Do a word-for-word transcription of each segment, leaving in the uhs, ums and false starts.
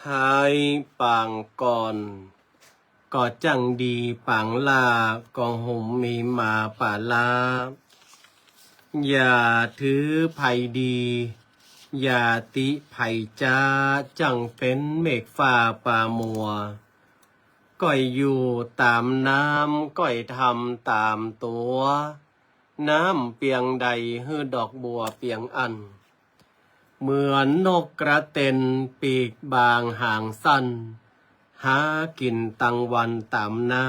หายปางก่อน ก็จั้งดี ปางหล้าก็หุมมีมาปาละ อย่าถือใผดี อย่าติใผจ๊า จั้งเป๋นเมฆฟ้าปามัว ก้อยอยู่ต๋ามน้ำ ก้อยทำต๋ามตั๋ว น้ำเปียงใดหื้อดอกบัวเปียงอั้น เหมือนนกกระเต็นปีกบางหางสั้น หากิ๋นตังวันต๋ามน้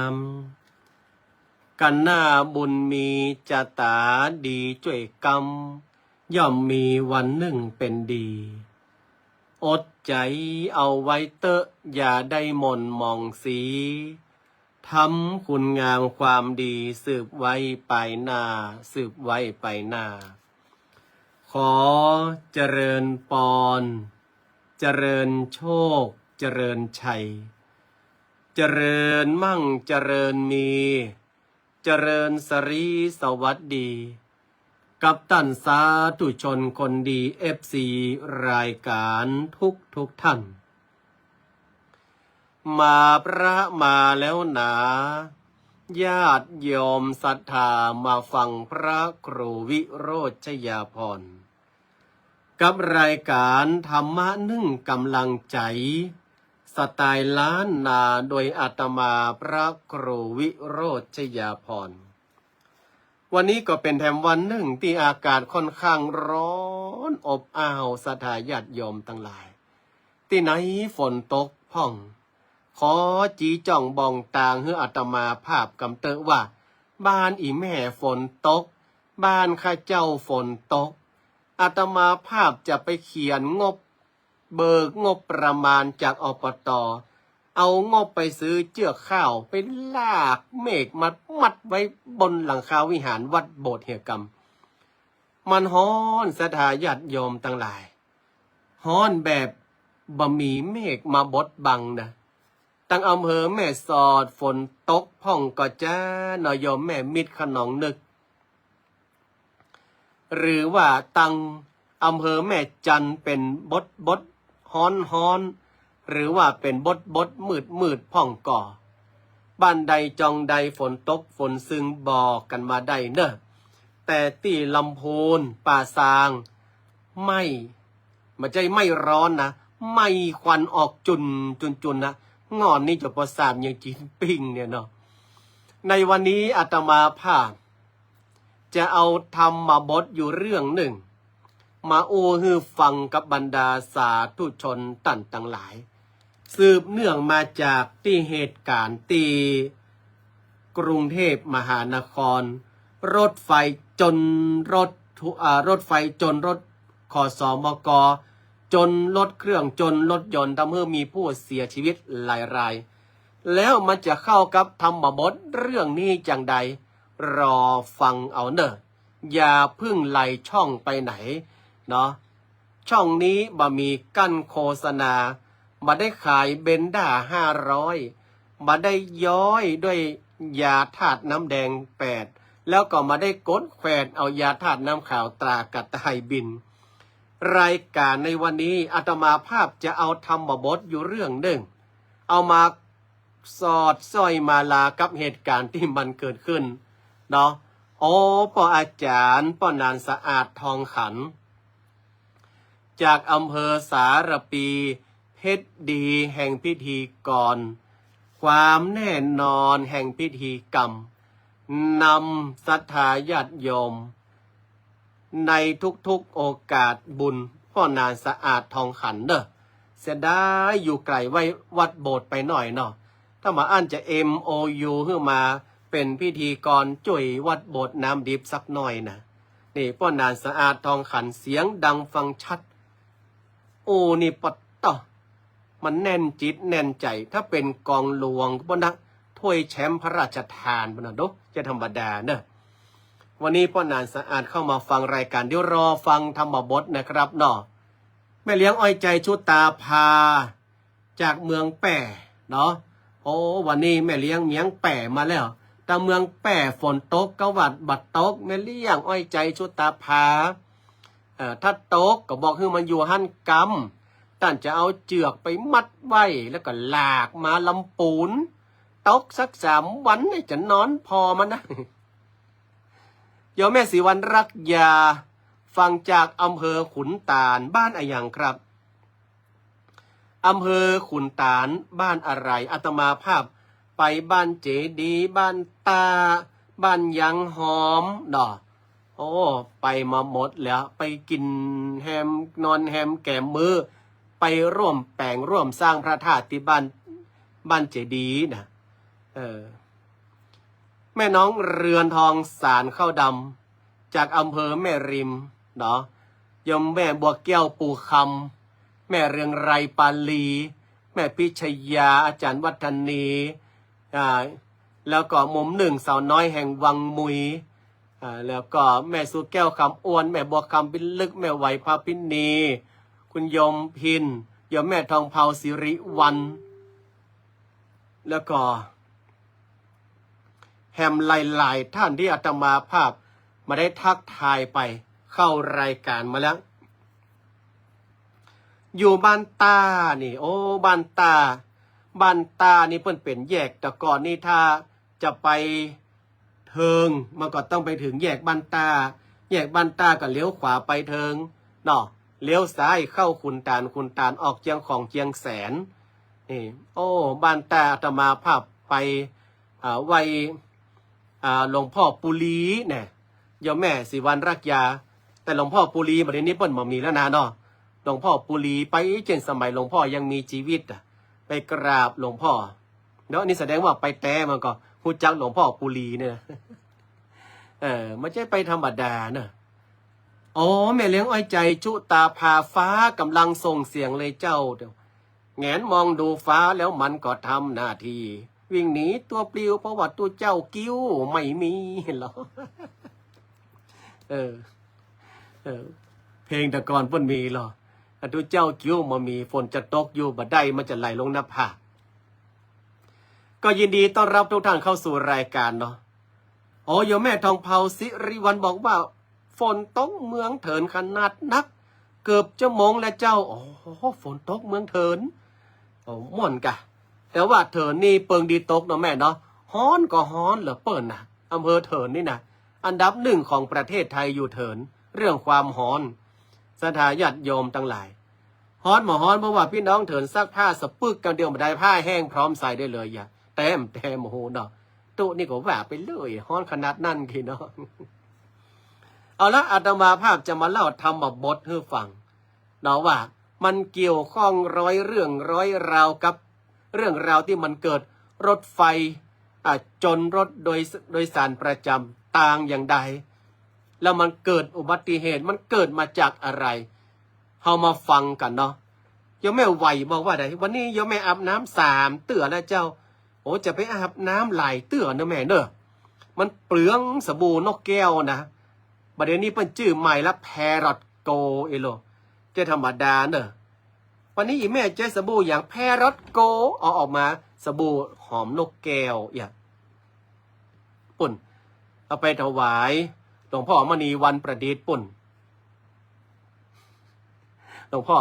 ำ กั๋นหน้าบุญมีจะต๋าดีจ้วยกำ ย่อมมีวันนึ่งเป๋นดี อดใจ๋เอาไว้เต๊อะ อย่าได้หม่นหมองสี ทำคุณงามความดีสืบไว้ปายหน้า สืบไว้ปายหน้า ขอเจริญปอน เจริญโชค เจริญชัย เจริญมั่ง เจริญมี เจริญสรีสวัสดี กับต้านสาธุชนคนดี เอฟซี รายก๋านทุกทุกท่าน มาพระมาแล้วหนา ญาติโยมศรัทธามาฟังพระครูวิโรจน์ชยาภรณ์ กับรายก๋านธรรมะนึ่งก๋ำลังใจ๋ สไตล์ล้านนา โดยอาตมาพระครูวิโรจน์ชยาภรณ์ วันนี้ก็เป๋นแถมวันนึ่งตี้อากาศค่อนข้างฮ้อนอบอ้าว ศรัทธาญาติโยมตังหลาย ตี้ไหนฝนตกพ่อง ขอจี๊จ้องบ่องตางหื้ออาตมาภาพกำเต๊อะว่า บ้านอี่แม่ฝนตก บ้านข้าเจ้าฝนตก อาตมาภาพจะไปเขียนงบ เบิกงบประมาณจาก อปต. เอางบไปซื้อเจื้อข้าว ไปลากเมฆมามัดไว้บนหลังคาวิหารวัดโบสถ์เหียกำ มันฮ้อนศรัทธาญาติโยมตังหลาย ฮ้อนแบบบ่มีเมฆมาบดบังนะ ตังอำเภอแม่สอดฝนตกพ่องก่อจ๊าเนาะ โยมแม่มิตรขนองนึก หรือว่าตังอำเภอแม่จันทน์เป๋นบดบดฮ้อนฮ้อน หรือว่าเป๋นบดบดมืดมืดพ่องก่อ บ้านใดจองใดฝนตกฝนซึงบอกกั๋นมาได้เนาะ แต่ตี้ลำพูนป่าซาง ไหม้ บ่ใจ้ไหม้ร้อนนะ ไหม้ควันออกจุนจุนจุนนะ ง่อนนี้จะประสาทอย่างจีนปิ้งเนี่ยเนาะ ในวันนี้อาตมาภาพจะเอาธรรมบทอยู่เรื่องนึ่ง มาอู้หื้อฟังกับบรรดาสาธุชนต้านตังหลาย สืบเนื่องมาจากตี้เหตุก๋ารณ์ตี้กรุงเทพมหานคร รถไฟจนรถทัว- อ่า รถไฟจนรถ ขสมก จ จนรถเครื่อง จนรถยนต์ ทำหื้อมีผู้เสียชีวิตหลายราย แล้วมันจะเข้ากับธรรมบทเรื่องนี้จั่งใด รอฟังเอาเน่อ อย่าเพิ่งไล่ช่องไปไหนเนาะ ช่องนี้บ่มีกั้นโฆษณา บ่ได้ขายเบนด้าห้าร้อย บ่ได้ย้อยด้วยยาธาตุน้ำแดงแปด แล้วก็บ่ได้กดแขวดเอายาธาตุน้ำขาวตรากระต่ายบิน รายการในวันนี้อาตมาภาพจะเอาธรรมบทอยู่เรื่องหนึ่ง เอามาสอดสร้อยมาลากับเหตุการณ์ที่มันเกิดขึ้นเนาะ โอ้ ป้ออาจ๋ารย์ ป้อหนานสะอาด ทองขัน จากอำเภอสารภี เพชรดีแห่งพิธีกร ความแน่นอนแห่งพิธีกรรม นำศรัทธาญาติโยม ในทุกๆโอกาสบุญ ป้อหนานสะอาด ทองขันเน่อ เสียดายอยู่ไก๋วัดโบสถ์ไปหน้อยเนาะ ถ้าบ่อั้นจะ เอ็มโอยู หื้อมาเป๋นพิธีกรจุ้ยวัดโบสถ์น้ำดิบสักหน้อยนะ นี่ป้อหนานสะอาด ทองขัน เสียงดังฟังชัด โอ้ นี่ปะต๊อ มันแน่นจิตแน่นใจ๋ ถ้าเป๋นกองหลวงก็บ่นะ ถ้วยแชมป์พระราชทานบ่นะ โด จะธรรมดาเน่อ วันนี้ป้อหนานสะอาดเข้ามาฟังรายการ เดี๋ยวรอฟังธรรมบทนะครับเนาะ แม่เลี้ยงอ้อยใจชุตาภา จากเมืองแป้เนาะ โอ้ วันนี้แม่เลี้ยงเมียงแป้มาแล้ว ตางเมืองแป้ฝนตกก็ว่าบ่ตก แม่เลี้ยงอ้อยใจชุตาภา เอ่อ ถ้าตกก็บอกหื้อมันอยู่หั้นกำ ต้านจะเอาเจือกไปมัดไว้ แล้วก็ลากมาลำปูน ตกสักสามวันนี่จะนอนผ่อมันนะ โยมแม่ศรีวรรณรักยา ฟังจากอำเภอขุนตาล บ้านอะหยังครับ อำเภอขุนตาล บ้านอะไร อาตมาภาพไปบ้านเจดีย์ บ้านต้า บ้านยังหอมเนาะ โอ้ ไปมาหมดแล้ว ไปกิ๋นแฮม นอนแฮมแก๋มมื้อ ไปร่วมแป๋งร่วมสร้างพระธาตุตี้บ้าน บ้านเจดีย์นะ เออ แม่น้องเรือนทองสารข้าวดำ จากอำเภอแม่ริมเนาะ โยมแม่บัวแก้ว ปูคำ แม่เรืองไกร ปาลี แม่พิชยา อาจ๋ารย์วัฒนี อ่า แล้วก็มุมหนึ่งสาวน้อยแห่งวังมุย อ่า แล้วก็แม่สุแก้ว คำอ้วน แม่บัวคำ พิลึก แม่ไหว พาพินี คุณโยมพิน โยมแม่ทองเภา สิริวัลย์ แล้วก็ แหมหลายๆ ท่านตี้อาตมาภาพบ่ได้ทักทายไป เข้ารายการมาแล้ว อยู่บ้านต้านี่ โอ้ บ้านต้า บ้านต้านี่เปิ้นเป๋นแยก แต่ก่อนนี่ถ้าจะไปเถิง มันก็ต้องไปเถิงแยกบ้านต้า แยกบ้านต้าก็เลี้ยวขวาไปเถิงเนาะ เลี้ยวซ้ายเข้าขุนตาล ขุนตาลออกเจียงของ เจียงแสน นี่ โอ้ บ้านต้า อาตมาภาพไป อ่า ไหว้ อ่า หลวงพ่อปุรีเนี่ย โยมแม่ศรีวรรณรักยา แต่หลวงพ่อปุรีบ่าเดี่ยวนี้เปิ้นบ่มีแล้วนะเนาะ หลวงพ่อปุรีไปเจ้นสมัยหลวงพ่อยังมีจีวิตอะ ไปกราบหลวงพ่อเนาะ นี่แสดงว่าไปแต๊มันก็ฮู้จักหลวงพ่อปุรีเนี่ยนะ เออ บ่ใจ้ไปธรรมดาเนาะ อ๋อ แม่เลี้ยงอ้อยใจชุตาภา ฟ้าก่ำลังส่งเสียงเลยเจ้า แหงนมองดูฟ้าแล้วมันก็ทำหน้าที่ วิ่งหนีตั๋วปลิว เพราะว่าตุ๊เจ้ากิ้วไม่มีเหรอ เออ เออ เพลงแต่ก่อนเปิ้นมีเหรอ ตุ๊เจ้ากิ้วบ่มี ฝนจะตกอยู่บ่ได้ มันจะไหลลงหน้าผา ก็ยินดีต้อนรับทุกท่านเข้าสู่รายการเนาะ อ๋อ โยมแม่ทองเภา สิริวัลย์บอกว่า ฝนตกเมืองเถินขนาดนัก เกือบชั่วโมงแล้วเจ้า อ๋อ ฝนตกเมืองเถิน อ๋อ ม่วนกะ แต่ว่าเถินนี่เปิงดีตกเนาะแม่เนาะ ฮ้อนก็ฮ้อนเหลือเปิ้นนะ อำเภอเถินนี่นะ อันดับหนึ่งของประเทศไทยอยู่เถิน เรื่องความฮ้อน ศรัทธาญาติโยมตังหลาย ฮ้อนบ่ฮ้อน เพราะว่าปี้น้องเถินซักผ้าสะปึกกำเดียวบ่ได้ ผ้าแห้งพร้อมใส่ได้เลย อย่าแต้มแต้ม โอ้โหเนาะ ตุ๊นี่ก็ว่าไปเลย ฮ้อนขนาดนั้นกี้เนาะ เอาละ อาตมาภาพจะมาเล่าธรรมบทหื้อฟังเนาะ ว่ามันเกี่ยวข้องร้อยเรื่องร้อยราวกับเรื่องราวตี้มันเกิดรถไฟ อ่า จนรถโดย โดยสารประจ๋ำตางอย่างใด แล้วมันเกิดอุบัติเหตุ มันเกิดมาจากอะไร เฮามาฟังกั๋นเนาะ โยมแม่ไหวบอกว่าใด วันนี้โยมแม่อาบน้ำสามเตื้อแล้วเจ้า โอ้ จะไปอาบน้ำหลายเตื้อเนอะแม่เนอะ มันเปลืองสบู่นกแก้วนะ บัดเดี๋ยวนี้เปิ้นจื้อใหม่ละ แพรอทโกลด์ เอโล จะธรรมดาเนอะ วันนี้อี่แม่ใจ๊สบู่อย่าง แพรอทโกลด์ เอาออกมา สบู่หอมนกแก้ว อย่า ปุ้น เอาไปถวายหลวงพ่อมณีวันประดิษฐ์ปุ้น หลวงพ่อ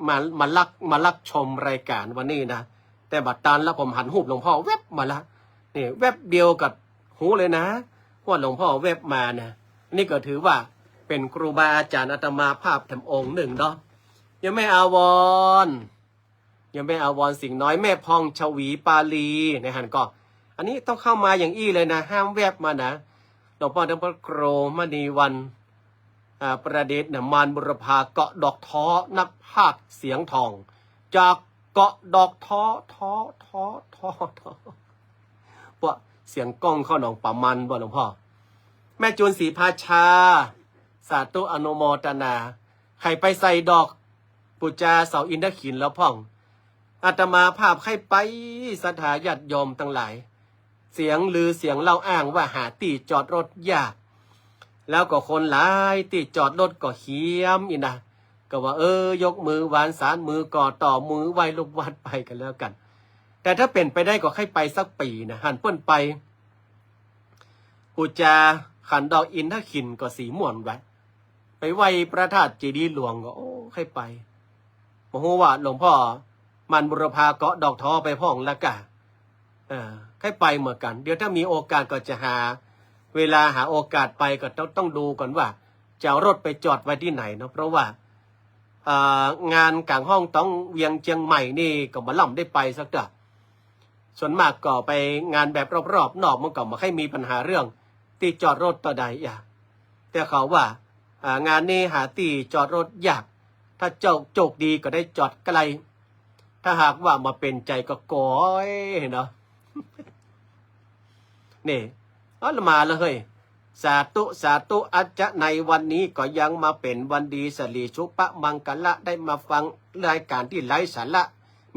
มา มาลัก มาลักชมรายก๋านวันนี้นะ แต่บ่ตันละ ผมหันฮูปหลวงพ่อแวบมาละ นี่แวบเดียวกั๋น ฮู้เลยนะ ว่าหลวงพ่อแวบมานะ นี่ก็ถือว่าเป๋นครูบาอาจ๋ารย์อาตมาภาพแถมองค์นึ่งเนาะ โยมแม่อาวรณ์ โยมแม่อาวรณ์สิงห์น้อย แม่พองฉวีปาลี ในหั้นก่อ อันนี้ต้องเข้ามาอย่างอี้เลยนะ ห้ามแวบมานะ หลวงป้อต้านพระครูมณีวัน อ่า ประดิษฐ์นะ มารบุรพาเกาะดอกท้อ นักพากย์เสียงทอง จากเกาะดอกท้อ ท้อ ท้อ ท้อ ท้อ ปะเสียงก้องเข้าหนองปลามันบ่หลวงพ่อ แม่จูนศรีภาชา สาธุอนุโมทนา ใค่ไปใส่ดอกปู๋จาเสาอินทขิลแล้วพ่อง อาตมาภาพใค่ไป ศรัทธาญาติโยมตังหลาย เสียงลือเสียงเล่าอ้างว่าหาตี้จอดรถยาก แล้วก็คนหลายตี้จอดรถก็เหียมอี้นะ ก็ว่า เออ ยกมือหวานสานมือก่อต่อมือไหว้ลูกวัดไปกั๋นแล้วกั๋น แต่ถ้าเป๋นไปได้ก็ใค่ไปสักปี๋นะ หันเปิ้นไป ปู๋จาขันดอกอินทขิลก็สีม่วนไว้ ไปไหว้พระธาตุเจดีย์หลวงก็ โอ้ ใค่ไป บ่ฮู้ว่าหลวงพ่อมารบุรพาเกาะดอกท้อไปพ่องละก่า เออ ใค่ไปเหมือนกั๋น เดี๋ยวถ้ามีโอกาสก็จะหาเวลาหาโอกาสไป ก็ต้อง ต้องดูก่อนว่าจะเอารถไปจอดไว้ตี้ไหนเนาะ เพราะว่า เอ่อ งานก๋างฮ้องต๊องเวียงเจียงใหม่นี่ก็บ่ล่ำได้ไปสักเตื้อ ส่วนมากก็ไปงานแบบรอบๆ นอก มันก็บ่ค่อยมีปัญหาเรื่องตี้จอดรถเต้าใดอะ แต่เขาว่า อ่า งานนี้หาตี้จอดรถยาก ถ้าเจ้าโจคดีก็ได้จอดใก้ ถ้าหากว่าบ่เป๋นใจ๋ก็โก๋ยเนาะ นี่ เอาละมาแล้วเฮ้ย สาธุ สาธุ อาจจะในวันนี้ก็ยังมาเป๋นวันดี สิริสุภะมังคละ ได้มาฟังรายก๋านตี้ไร้สาระ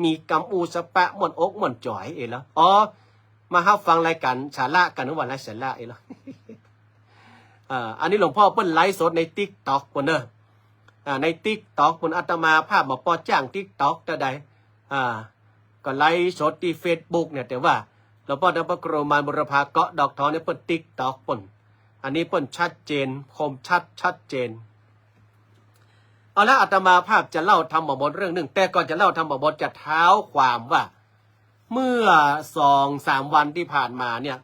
มีกำอู้สะปะม่วนอกม่วนจ๋อยเอละ อ๋อ มาฮับฟังรายก๋านสาระกั๋น นึกว่าไร้สาระเอละ เอ่อ อันนี้หลวงพ่อเปิ้นไลฟ์สดในติ๊กต็อกปุ้นเนาะ อ่า ในติ๊กต็อกปุ้น อาตมาภาพบ่ปอจ้างติ๊กต็อกเต้าใด อ่า ก็ไลฟ์สดตี้เฟซบุ๊กเนี่ย แต่ว่าหลวงป้อต้านพระครูมารบุรพาเกาะดอกท้อเนี่ยเปิ้นติ๊กต็อกปุ้น อันนี้เปิ้นชัดเจน คมชัด ชัดเจน เอาละ อาตมาภาพจะเล่าธรรมบทเรื่องนึ่ง แต่ก่อนจะเล่าธรรมบทจะเท้าความว่า เมื่อสองสามวันตี้ผ่านมาเนี่ย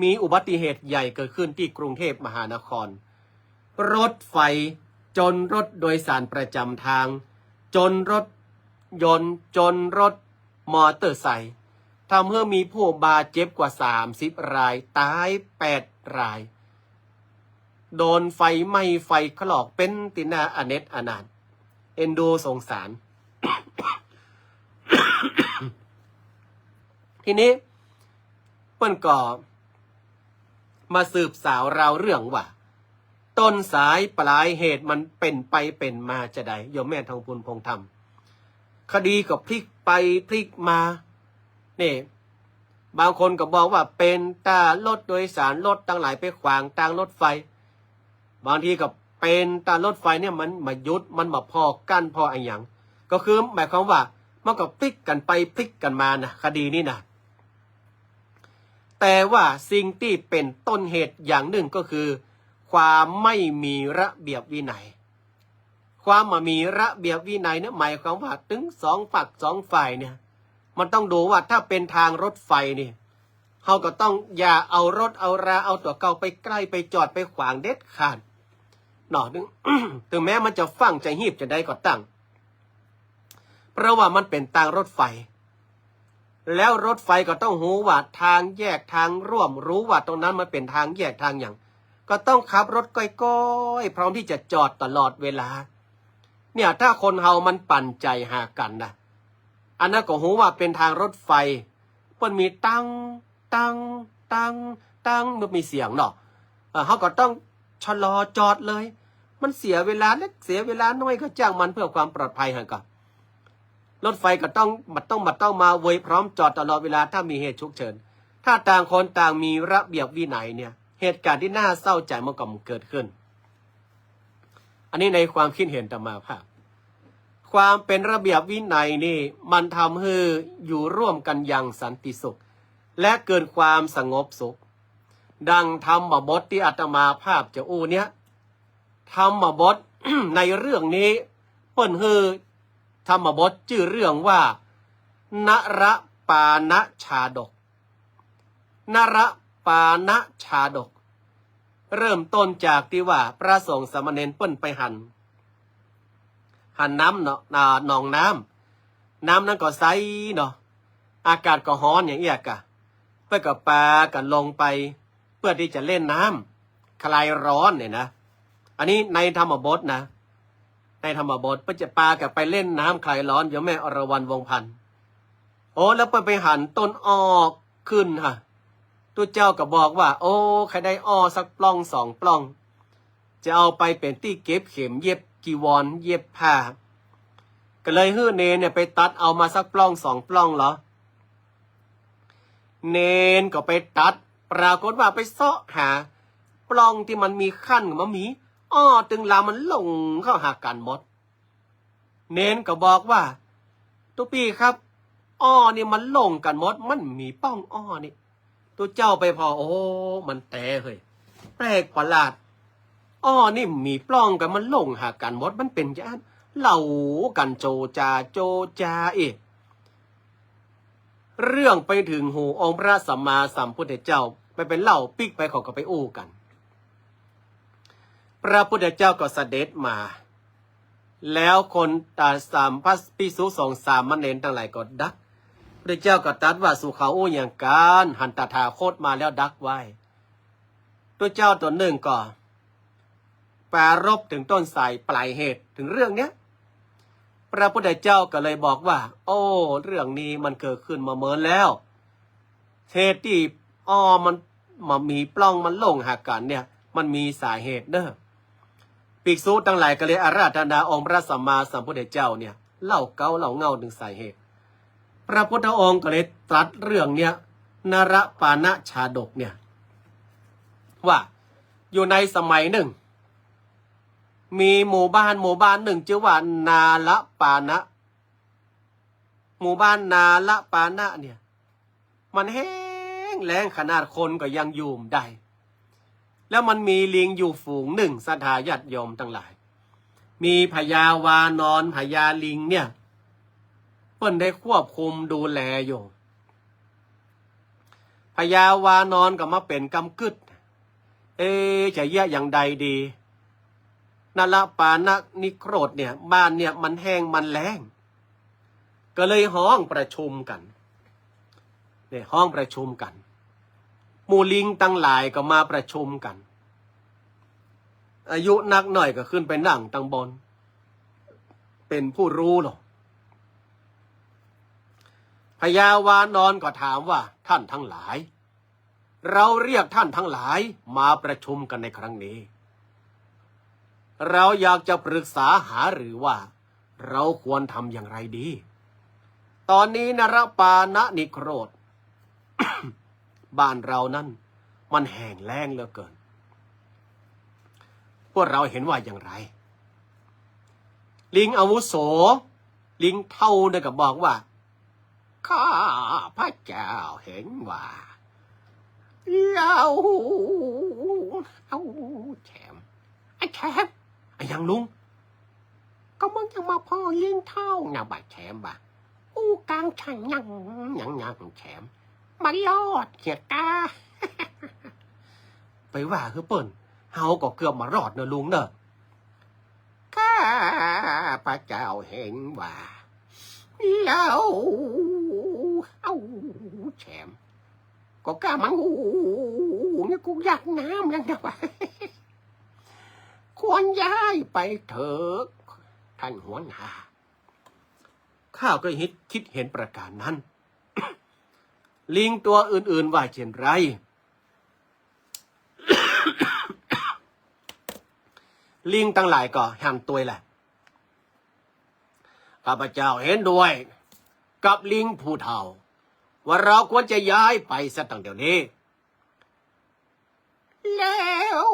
มีอุบัติเหตุใหญ่เกิดขึ้นตี้กรุงเทพมหานคร รถไฟจนรถโดยสารประจำทาง จนรถยนต์ จนรถมอเตอร์ไซค์ ทำให้มีผู้บาดเจ็บกว่าสามสิบราย ต๋ายแปดราย โดนไฟไหม้ไฟคลอก เป๋นตี้น่าอเนจอนาถ เอ็นดูสงสาร ทีนี้เปิ้นก็มาสืบสาวราวเรื่องว่า ต้นสายปลายเหตุมันเป๋นไปเป๋นมาจาใด โยมแม่ทองพูน พงษ์ธรรม คดีก็พลิกไปพลิกมา นี่ บางคนก็บอกว่าเป๋นตารถโดยสาร รถตังหลายไปขวางตางรถไฟ บางทีก็เป๋นตารถไฟเนี่ยมันบ่หยุด มันบ่พอกั้นพออะหยัง ก็คือหมายความว่ามันก็พลิกกั๋นไปพลิกกั๋นมานะ คดีนี้นะ แต่ว่าสิ่งตี้เป๋นต้นเหตุอย่างนึ่งก็คือ ความไม่มีระเบียบวินัย ความบ่มีระเบียบวินัยเนี่ยหมายความว่าตึงสองฝักสองฝ่ายเนี่ย มันต้องดูว่าถ้าเป๋นตางรถไฟนี่ เฮาก็ต้องอย่าเอารถเอาราเอาตั๋วเก่าไปใก้ไปจอดไปขวางเด็ดขาด เนาะ ถึง ถึงแม้มันจะฟั่งจะฮีบจาใดก็ตั้ง เพราะว่ามันเป๋นตางรถไฟ แล้วรถไฟก็ต้องฮู้ว่าตางแยกตางร่วม ฮู้ว่าตรงนั้นมันเป๋นตางแยกตางหยัง ก็ต้องขับรถก้อยๆ พร้อมตี้จะจอดตลอดเวลา เนี่ย ถ้าคนเฮามันปั๋นใจ๋หากั๋นนะ อันนั้นก็ฮู้ว่าเป๋นตางรถไฟ เปิ้นมีตัง ตัง ตัง ตัง มันมีเสียงเนาะ เอ่อ เฮาก็ต้องชะลอจอดเลย มันเสียเวลาเล็กเสียเวลาน้อยก็จ้างมันเพื่อความปลอดภัยหั้นก่อ รถไฟก็ต้อง บ่ต้อง บ่ต้องมาเวย พร้อมจอดตลอดเวลาถ้ามีเหตุฉุกเฉิน ถ้าต่างคนต่างมีระเบียบวินัยเนี่ย เหตุการณ์ตี้น่าเศร้าใจ๋มันก็บ่เกิดขึ้น อันนี้ในความคิดเห็นอาตมาภาพ ความเป๋นระเบียบวินัยนี่มันทำหื้ออยู่ร่วมกั๋นอย่างสันติสุข และเกิดความสงบสุข ดังธรรมบทตี้อาตมาภาพจะอู้เนี่ย ธรรมบท ในเรื่องนี้ เปิ้นหื้อธรรมบทจื้อเรื่องว่า นรปานชาดก นรปานชาดก เริ่มต้นจากตี้ว่าพระสงฆ์สามเณรเปิ้นไปหัน หันน้ำเนาะ อ่า หนองน้ำ น้ำนั้นก็ใสเนาะ อากาศก็ฮ้อนอย่างอี้ก่ะ เปิ้นก็ปากั๋นลงไป เพื่อตี้จะเล่นน้ำ คลายร้อนเนี่ยนะ อันนี้ในธรรมบทนะ ในธรรมบทเปิ้นจะปากั๋นไปเล่นน้ำคลายร้อน โยมแม่อรวรรณ วงศ์พันธ์ โอ้ แล้วเปิ้นไปหันต้นอ้อขึ้นฮะ ตุ๊เจ้าก็บอกว่า โอ้ ใค่ได้อ้อสักปล้องสองปล้อง จะเอาไปเป๋นตี้เก็บเข็มเย็บจีวรเย็บผ้า ก็เลยหื้อเณรเนี่ยไปตัดเอามาสักปล้องสองปล้องเหรอ เณรก็ไปตัด ปรากฏว่าไปเซาะหาปล้องตี้มันมีขั้น มันมีอ้อตึงลำมันหล่งเข้าหากั๋นหมด เณรก็บอกว่า ตุ๊ปี้ครับ อ้อนี่มันหล่งกั๋นหมด มันบ่มีปล้องอ้อนี่ ตุ๊เจ้าไปผ่อ โอ้ มันแต๋เฮ้ย แปลกประหลาด อ้อนี่บ่มีปล้องกั๋น มันหล่งหากั๋นหมด มันเป๋นจะอั้น เล่ากั๋นโจจาโจจาเอ๊ะ เรื่องไปถึงหูองค์พระสัมมาสัมพุทธเจ้า ไปเป๋นเล่าปิ๊กไป เขาก็ไปอู้กั๋น พระพุทธเจ้าก็เสด็จมา แล้วคน อ่า สาม พระภิกษุสงฆ์สามเณรตังหลายก็ดัก พระพุทธเจ้าก็ตรัสว่า สูเขาอู้หยังกั๋น หันตถาคตมาแล้วดักไว้ ตุ๊เจ้าต๋นนึ่งก็ปรารภเถิงต้นสายปลายเหตุ เถิงเรื่องเนี้ย พระพุทธเจ้าก็เลยบอกว่า โอ้ เรื่องนี้มันเกิดขึ้นมาเมินแล้ว เหตุตี้อ้อมันบ่มีปล้องมันหล่งหากั๋นเนี่ย มันมีสาเหตุเน่อ ภิกษุตังหลายก็เลยอาราธนาองค์พระสัมมาสัมพุทธเจ้าเนี่ย เล่าเก๊าเล่าเง่าเถิงสาเหตุ พระพุทธองค์ก็เลยตรัสเรื่องเนี้ย นรปานชาดกเนี่ย ว่าอยู่ในสมัยนึ่ง มีหมู่บ้านหมู่บ้านนึ่งจื้อว่านรปาน หมู่บ้านนรปานเนี่ย มันแห้งแล้งขนาดคนก็ยังอยู่บ่ได้ แล้วมันมีลิงอยู่ฝูงนึ่ง ศรัทธาญาติโยมตังหลาย มีพญาวานร พญาลิงเนี่ย เปิ้นได้ควบคุมดูแลอยู่ พญาวานรก็มาเป๋นกำกึ๊ด เอ๊ะ จะเยียะอย่างใดดี นรปานนิโครธเนี่ย บ้านเนี่ยมันแห้งมันแล้ง ก็เลยฮ้องประชุมกั๋น เนี่ย ฮ้องประชุมกั๋น หมู่ลิงตังหลายก็มาประชุมกั๋น อายุนักหน่อยก็ขึ้นไปนั่งตังบน เป๋นผู้ฮู้เนาะ พญาวานรก็ถามว่า ท่านทั้งหลาย เราเรียกท่านทั้งหลายมาประชุมกันในครั้งนี้ เราอยากจะปรึกษาหารือว่า เราควรทำอย่างไรดี ตอนนี้นรปานนิโครธ บ้านเรานั้นมันแห้งแล้งเหลือเกิน พวกเราเห็นว่าอย่างไร ลิงอาวุโส ลิงเฒ่าเนี่ยก็บอกว่า ข้าพระเจ้าเห็นว่า เรา เอ้า แฉม ไอ้แฉม อะหยังลุง ก็มึงยังมาผ่อลิงเฒ่านะบ่าแฉมบ่า อู้กั๋งช่างยังยังยังแฉม บ่รอดเหียก้า ไปว่าหื้อเปิ้น เฮาก็เกือบบ่รอดเนาะลุงเนาะ ข้าพระเจ้าเห็นว่า เรา เอ้า แฉม ก็ก้ามันอู้เนี่ย กูอยากน้ำแล้วนะวะ ควรย้ายไปเถอะ ท่านหัวหน้า ข้าก็คิด คิดเห็นประการนั้น ลิงตัวอื่นๆ ว่าเช่นไร ลิงตังหลายก็หันตวยแหละ ข้าพเจ้าเห็นด้วยกับลิงผู้เฒ่า ว่าเราควรจะย้ายไปซะตั้งเดี๋ยวนี้ แล้ว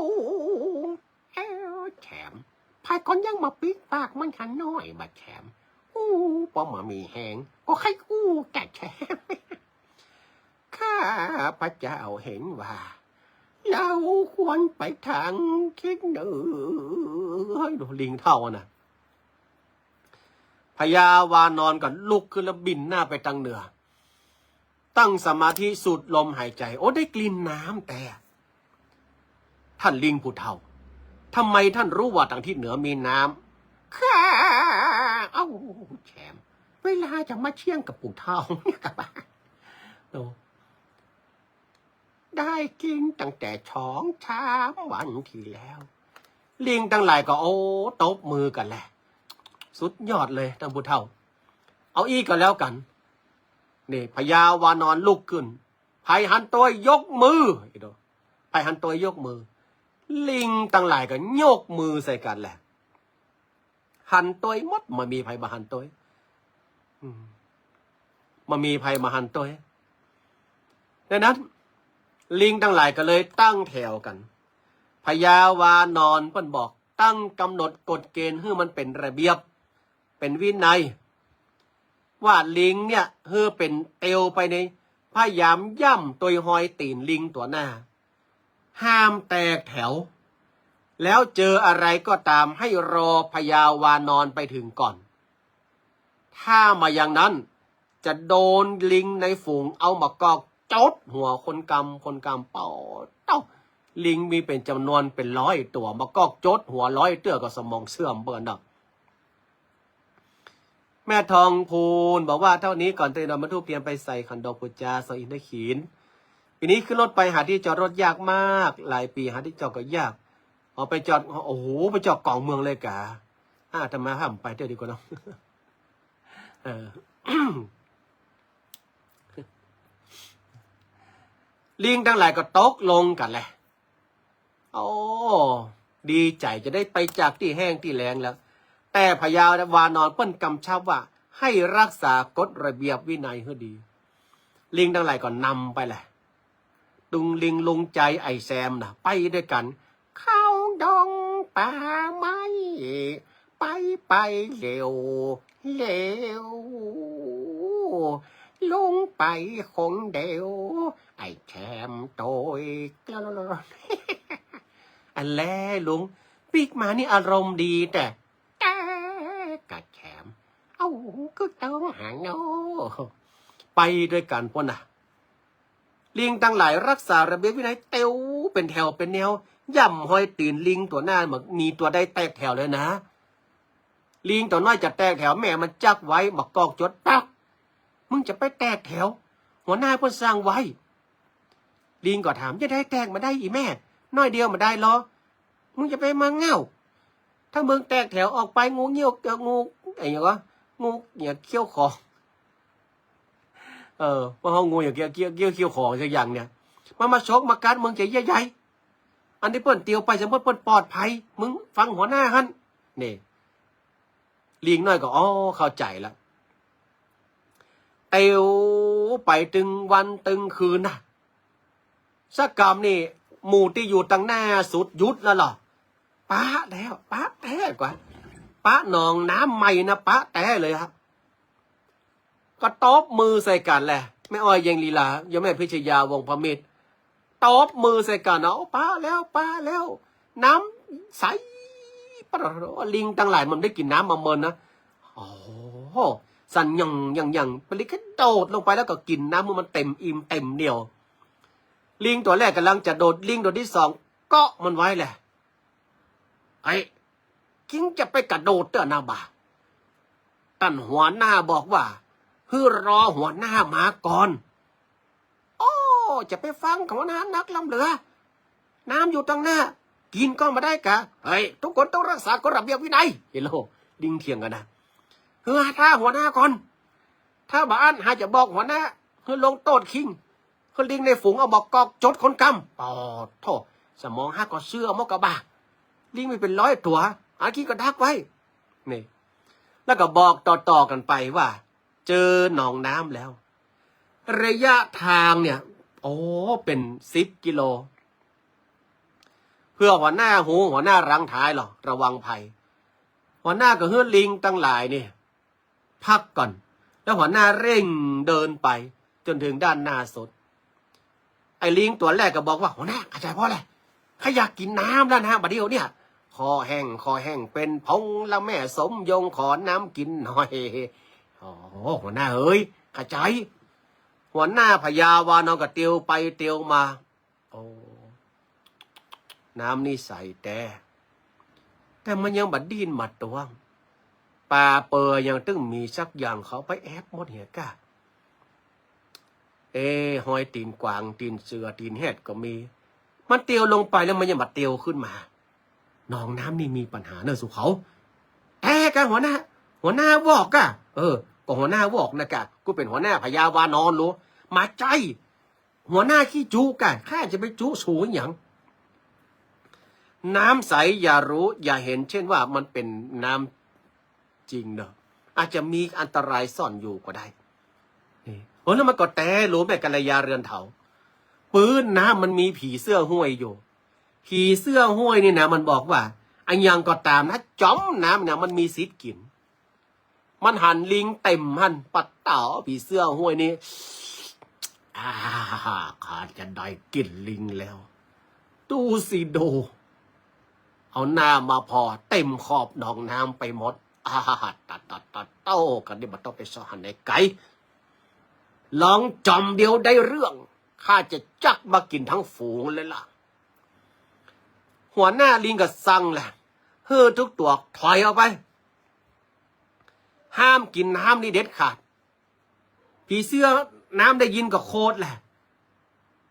เอ้า แถม ไผก่อนยังบ่ปิดปากมันหันน้อยบ่แถม อู้ ป้อบ่มีแฮง ก็ใค่อู้แก่แถม ข้าพเจ้าเห็นว่า เราควรไปทางทิศเหนือ ดูลิงเฒ่านะ พญาวานอนก็ลุกขึ้นแล้วบินหน้าไปทางเหนือ ตั้งสมาธิสูดลมหายใจ โอ้ ได้กลิ่นน้ำแต่ ท่านลิงผู้เฒ่า ทำไมท่านรู้ว่าทางทิศเหนือมีน้ำ ข้า เอ้า แถม เวลาจะมาเถียงกับผู้เฒ่าเนี่ยกับบ้า โอ้ ได้กินตั้งแต่สองสามวันที่แล้ว ลิงตังหลายก็ โอ้ ตบมือกั๋นแหละ สุดยอดเลยต้านผู้เฒ่า เอาอี้ก็แล้วกั๋น นี่ พญาวานอนลุกขึ้น ไผหันตวยยกมือ อีโด ไผหันตวยยกมือ ลิงตังหลายก็ยกมือใส่กั๋นแหละ หันตวยหมด บ่มีไผบ่หันตวย อืม บ่มีไผบ่หันตวย ดังนั้น ลิงตังหลายก็เลยตั้งแถวกั๋น พญาวานอนเปิ้นบอกตั้งกำหนดกฎเกณฑ์หื้อมันเป๋นระเบียบ เป๋นวินัย ว่าลิงเนี่ยหื้อเป๋นเตียวไปใน พยายามย่ำตวยฮอยตี๋นลิงตั๋วหน้า ห้ามแตกแถว แล้วเจออะไรก็ต๋ามให้รอพญาวานอนไปเถิงก่อน ถ้าบ่อย่างนั้น จะโดนลิงในฝูงเอาหมากกอกจดหัวคนกำ คนกำ ปอดเต้า ลิงมีเป๋นจ๋ำนวนเป๋นร้อยตั๋ว หมากกอกจดหัวร้อยเตื้อก็สมองเสื่อมเปิ้นเนาะ แม่ทองพูนบอกว่าเท่านี้ก่อน เตรียมนำธูปเทียนไปใส่ขันดอกปู๋จาเสาอินทขีฬ ปี๋นี้ขึ้นรถไปหาตี้จอดรถยากมาก หลายปี๋หาตี้จอดก็ยาก เอาไปจอด โอ้โห ไปจอดก๋องเมืองเลยกา อาตมาห้ามไปเตื้อดีกว่าเนาะ เออ ลิงตังหลายก็ตกลงกั๋นแหละ โอ้ ดีใจ๋จะได้ไปจากตี้แห้งตี้แล้งแล้ว แต่พญาวานอนเปิ้นกำชับว่าให้รักษากฎระเบียบวินัยหื้อดี ลิงตังหลายก็นำไปแหละ ตึงลิงลุงใจ๋ไอ้แซมน่ะ ไปด้วยกั๋น เข้าดงป่าไม้ ไปไปเร็วเร็ว ลุงไปคนเดียว ไอ้แซมโตย อันแลลุง ปิ๊กมานี่อารมณ์ดีแต่ แต่กะแซม เอ้า คือต้องหาโน่ ไปด้วยกั๋นปู้นน่ะ ลิงตังหลายรักษาระเบียบวินัยเตียวเป๋นแถวเป๋นแนว ย่ำฮอยตี๋นลิงตั๋วหน้า บ่มีตั๋วใดแตกแถวเลยนะ ลิงตั๋วน้อยจะแตกแถว แม่มันจักไว้ หมากกอกจด ปัก มึงจะไปแตกแถว หัวหน้าเปิ้นสั่งไว้ ลิงก็ถาม จะได้แตกบ่ได้อี่แม่ น้อยเดียวบ่ได้ลอ มึงจะไปมาเง่า ถ้ามึงแตกแถวออกไป งูเงี้ยว เอ่อ งู ไอ้หยังวะ งูเงี้ยวเขี้ยวขอ เออ เพราะเฮางูเงี้ยวเขี้ยว เขี้ยว เขี้ยว เขี้ยวขอสักอย่างเนี่ย มันมาฉกมากัดมึงจะเยียะใย อันตี้เปิ้นเตียวไป สมมุติเปิ้นปลอดภัย มึงฟังหัวหน้าหั้น นี่ ลิงน้อยก็ อ๋อ เข้าใจ๋ละ เตียวไปตึงวันตึงคืนนะ สักกำนี่ หมู่ตี้อยู่ตังหน้าสุดหยุดแล้วล่ะ ปะแล้ว ปะแต๊กว่า ปะหนองน้ำใหม่นะ ปะแต๊เลยครับ ก็ตบมือใส่กั๋นแหละ แม่อ้อย เย็นลีลา โยมแม่พิชยา วงศ์พมิตร ตบมือใส่กั๋น เอา ปะแล้ว ปะแล้ว น้ำใส ปะ ลิงตังหลายมันได้กิ๋นน้ำมาเมินนะ โอ้โห สั่นหยั่งหยั่งหยั่ง ปะลิกกระโดดลงไปแล้วก็กิ๋นน้ำมันเต็มอิ่มเต็มเหนี่ยว ลิงตั๋วแรกก่ำลังจะโดด ลิงตั๋วตี้สองเกาะมันไว้แหละ ไอ้ จึงจะไปกระโดดเตื้อนาบ่า ต้านหัวหน้าบอกว่า หื้อรอหัวหน้ามาก่อน โอ้ จะไปฟังหัวหน้านักล้ำเหลือ น้ำอยู่ตังหน้า กิ๋นก็บ่ได้กา เฮ้ย ทุกคนต้องรักษากฎระเบียบวินัย เห็นแล้ว ลิงเถียงกั๋นนะ หื้อถ้าหัวหน้าก่อน ถ้าบ่อั้น หาจะบอกหัวหน้า หื้อลงโต้ษคิง หื้อลิงในฝูงเอาหมากกอกจดคนกำ ปอดโธ่ สมองหากก็เสื่อมหมดกาบ่า ลิงมีเป๋นร้อยตั๋ว หากิ๋นกับดักไว้ นี่ แล้วก็บอกต่อๆ กั๋นไปว่า เจอหนองน้ำแล้ว ระยะตางเนี่ย โอ้ เป๋นสิบกิโล เปื้อหัวหน้าฮู้ หัวหน้ารั้งท้ายหรอ ระวังภัย หัวหน้าก็หื้อลิงตังหลายเนี่ย พักก่อน แล้วหัวหน้าเร่งเดินไป จ๋นเถิงด้านหน้าสุด ไอ้ลิงตั๋วแรกก็บอกว่า หัวหน้า ข้าใจ๋พ่อแหละ ข้าอยากกิ๋นน้ำแล้วนะ บ่าเดี่ยวเนี่ย คอแห้ง คอแห้งเป๋นผงแล้วแม่สมยง ขอน้ำกิ๋นหน่อย โอ้ หัวหน้าเอ๋ย ข้าใจ๋ หัวหน้าพญาวานอนก็เตียวไปเตียวมา โอ้ น้ำนี่ใสแต๊ แต่มันยังบ่ดิ้นบ่ตวง ป๋าเป๋อยังตึงมีสักอย่าง เขาไปแอบหมดเหียก้า เอ๊ะ ฮอยตี๋นกวาง ตี๋นเสือ ตี๋นแฮดก็มี มันเตียวลงไปแล้วมันยังบ่เตียวขึ้นมา หนองน้ำนี่มีปัญหาเน่อสุเขา แต๊ก้าหัวหน้า หัวหน้าวอกก้า เออ ก็หัวหน้าวอกนะก้า กูเป๋นหัวหน้าพญาวานอนลู บ่ใจ้ หัวหน้าขี้จุก้า ข้าจะไปจุสูหยัง น้ำใสอย่ารู้อย่าเห็น เช่นว่ามันเป๋นน้ำจริงเนาะ อาจจะมีอันตรายซ่อนอยู่ก็ได้ นี่ เออ แล้วมันก็แต๊ลูแม่กัลยาเรือนเถา ปื๊ดน้ำมันมีผีเสื้อห้วยอยู่ ผีเสื้อห้วยนี่นะ มันบอกว่า อะหยังก็ต๋ามนะ จ๋อมน้ำเนี่ยมันมีสิทธิ์กิ๋น มันหันลิงเต็มหั้น ปะเต๋า ผีเสื้อห้วยนี่ อ่า ข้าจะได้กิ๋นลิงแล้ว ดูสิดู เอาหน้ามาผ่อเต็มขอบหนองน้ำไปหมด อ่า ตัดตัดตัดเต้ากันนี่มันต้องไปซ่อนในไกล ลองจ๋อมเดียวได้เรื่อง ข้าจะจักมากิ๋นทั้งฝูงเลยล่ะ หัวหน้าลิงก็สั่งแหละ หื้อทุกตั๋วถอยออกไป ห้ามกิ๋นน้ำนี่เด็ดขาด ผีเสื้อน้ำได้ยินก็โขดแหละ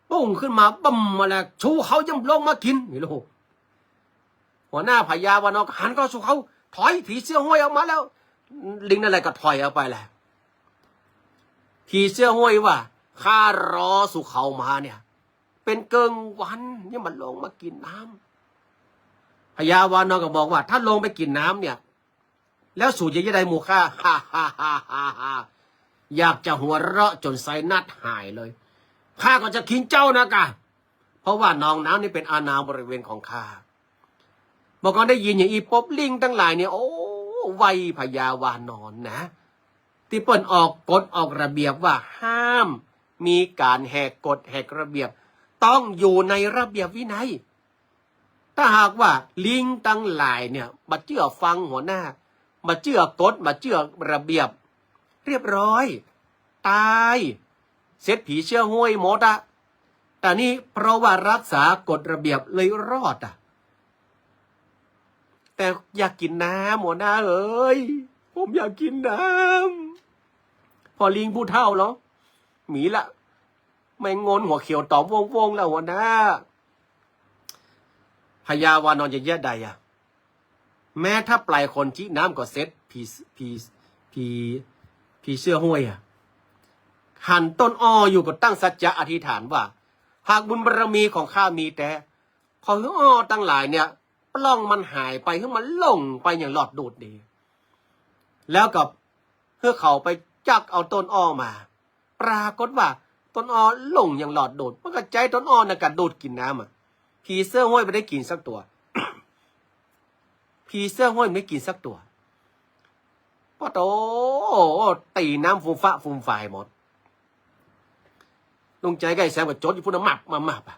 ปุ้งขึ้นมาบึ้มมาแล้ว สูเขาย่อมลงมากิ๋น นี่ลูก หัวหน้าพญาวานอนก็หันเข้าสู่เขา ถอย ผีเสื้อห้วยออกมาแล้ว ลิงนั่นแหละก็ถอยออกไปแหละ ผีเสื้อห้วยว่า ข้ารอสู่เขามาเนี่ย เป๋นเกิ่งวันยังบ่ลงมากิ๋นน้ำ พญาวานอนก็บอกว่า ถ้าลงไปกิ๋นน้ำเนี่ย แล้วสูจะเยียะใดหมู่ข้า ฮ่าฮ่าฮ่าฮ่าฮ่า อยากจะหัวเราะจ๋นไซนัสหายเลย ข้าก็จะกิ๋นเจ้านะก้า เพราะว่าหนองน้ำนี่เป๋นอาณาบริเวณของข้า บ่าก่อนได้ยินอย่างอี้ปุ๊บ ลิงตังหลายเนี่ย โอ้ ไหว้พญาวานอนนะ ตี้เปิ้นออกกฎออกระเบียบว่าห้ามมีก๋านแหกกฎแหกระเบียบ ต้องอยู่ในระเบียบวินัย ถ้าหากว่าลิงตังหลายเนี่ย บ่เจื้อฟังหัวหน้า บ่เจื้อกฎ บ่เจื้อระเบียบ เรียบร้อย ต๋าย เสร็จผีเสื้อห้วยหมดอะ แต่นี่เพราะว่ารักษากฎระเบียบเลยรอดอะ แต่อยากกิ๋นน้ำ หัวหน้าเอ๋ย ผมอยากกิ๋นน้ำ พอลิงผู้เฒ่าเนาะ มีละ แม่งงนหัวเขียวต๋อมว่งๆ แล้วหัวหน้า พญาวานอนจะเยียะใดอะ แม้ถ้าปลายคนจี๊น้ำก็เสร็จ ผี ผี ผี ผีเสื้อห้วยอะ หันต้นอ้ออยู่ก็ตั้งสัจจะอธิษฐานว่า หากบุญบารมีของข้ามีแต๊ ขอหื้ออ้อตังหลายเนี่ย ปล้องมันหายไป หื้อมันหล่งไปอย่างหลอดดูดดี แล้วก็หื้อเขาไปจักเอาต้นอ้อมา ปรากฏว่าต้นอ้อหล่งอย่างหลอดดูด มันก็ใจ๊ต้นอ้อนะกระดูดกิ๋นน้ำอะ ผีเสื้อห้วยบ่ได้กิ๋นสักตั๋ว ผีเสื้อห้วยบ่ได้กิ๋นสักตั๋ว ปะโต ตี๋น้ำฟูมฟ้าฟูมฟายหมด ลุงใจ๋กับไอ้แสมก็จดอยู่พุ้นนะ มับ มา มับอะ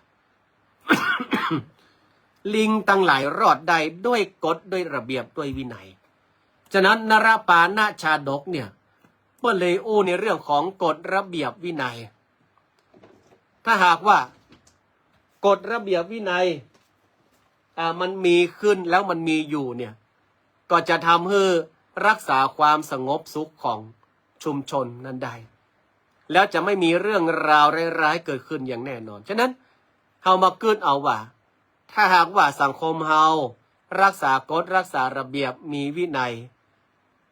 ลิงตังหลายรอดได้ด้วยกฎ ด้วยระเบียบ ด้วยวินัย ฉะนั้นนรปาณชาดกเนี่ย เปิ้นเลยอู้ในเรื่องของกฎระเบียบวินัย ถ้าหากว่ากฎระเบียบวินัย อ่า มันมีขึ้นแล้วมันมีอยู่เนี่ย ก็จะทำหื้อรักษาความสงบสุขของชุมชนนั้นได้ แล้วจะไม่มีเรื่องราวร้ายๆ เกิดขึ้นอย่างแน่นอน ฉะนั้น เฮามาคิดเอาว่า ถ้าหากว่าสังคมเฮารักษากฎ รักษาระเบียบ มีวินัย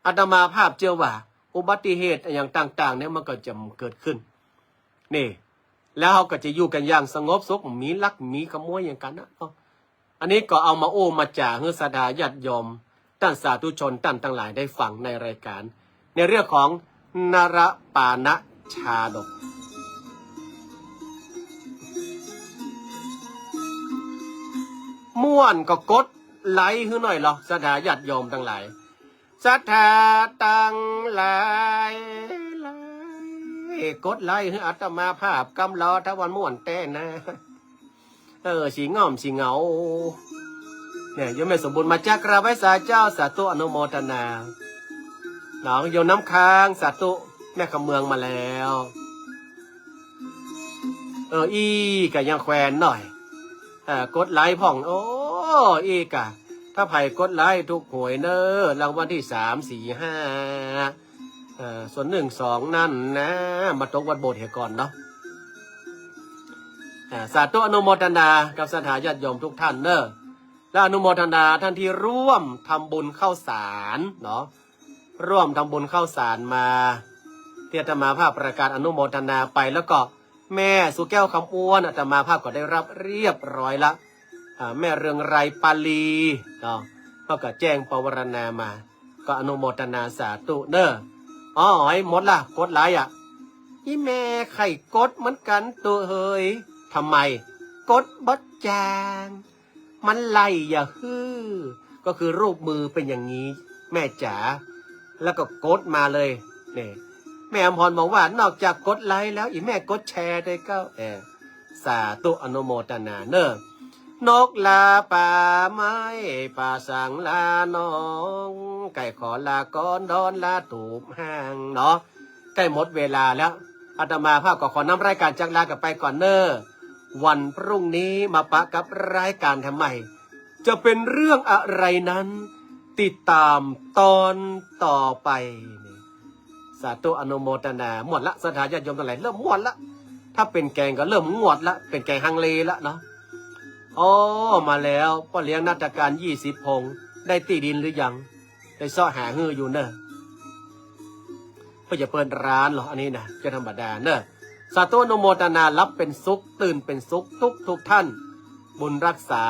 อาตมาภาพเจื้อว่า อุบัติเหตุอะหยังต่างๆ เนี่ย มันก็จะบ่เกิดขึ้น นี่ แล้วเฮาก็จะอยู่กั๋นอย่างสงบสุข บ่มีลัก บ่มีขโมยหยังกั๋นนะ เอ้า อันนี้ก็เอามาอู้มาจ๋าหื้อศรัทธาญาติโยม ต้านสาธุชนต้านตังหลายได้ฟังในรายก๋าน ในเรื่องของนรปานชาดก ม่วนก็กดไลก์หื้อหน่อยลอ ศรัทธาญาติโยมตังหลาย ศรัทธาตังหลาย กดไลก์หื้ออาตมาภาพกำลอ ถ้าว่าม่วนแต๊นะ เออ สิง่อมสิเหงา เนี่ย โยมแม่สมบูรณ์มาจากกราบไหว้สาเจ้า สาธุอนุโมทนา เนาะ โยมน้ำค้าง สาธุ แม่คำเมืองมาแล้ว เออ อี้ก็ยังแควนหน่อย เออ กดไลก์พ่อง โอ้ อี้ก็ ถ้าใผกดไลก์ถูกหวยเน่อ รางวัลตี้สาม สี่ ห้า เอ่อ ส่วนหนึ่ง สอง นั้นนะ มาตกวัดโบสถ์เหียก่อนเนาะ อ่า สาธุอนุโมทนากับศรัทธาญาติโยมทุกท่านเนอะ และอนุโมทนาท่านที่ร่วมทำบุญข้าวสารเนาะ ร่วมทำบุญข้าวสารมา ที่อาตมาภาพประกาศอนุโมทนาไป แล้วก็แม่สุแก้วคำอ้วน อาตมาภาพก็ได้รับเรียบร้อยละ อ่า แม่เรืองไกรปาลีเนาะ ก็ ก็แจ้งปวารณามา ก็อนุโมทนาสาธุเนอะ อ๋อ หมดละ กดไลก์อะ อี่แม่ใค่กดเหมือนกั๋นโตเฮย ทำไม กดบ่จาง มันไล่อย่าหื้อ ก็คือรูปมือเป๋นอย่างนี้ แม่จ๋า แล้วก็กดมาเลย นี่ แม่อำพรบอกว่า นอกจากกดไลก์แล้ว อี่แม่กดแชร์ด้วยเก้า เออ สาธุอนุโมทนาเนอะ นกลาป่าไม้ ป่าสังลาหนอง ใก้ขอลาก่อน ดอนลาตูบห้างเนาะ ใก้หมดเวลาแล้ว อาตมาภาพก็ขอนำรายก๋านจากลากั๋นไปก่อนเนอะ วันพรุ่งนี้มาปะกับรายก๋านแถมใหม่ จะเป็นเรื่องอะไรนั้น ติดตามตอนต่อไป สาธุอนุโมทนา ม่วนละ ศรัทธาญาติโยมตังหลาย เริ่มม่วนละ ถ้าเป๋นแก๋งก็เริ่มงวดละ เป๋นแก๋งฮังเลละเนาะ อ๋อ มาแล้ว ป้อเลี้ยงนาฏการ ยี่สิบพงษ์ ได้ตี้ดินหรือยัง ได้เซาะหาหื้ออยู่เนอะ เปิ้นจะเปิดร้านเหรอ อันนี้นะ จะธรรมดาเนอะ สาธุอนุโมทนา หลับเป๋นสุข ตื่นเป๋นสุขทุกทุกท่าน บุญรักษา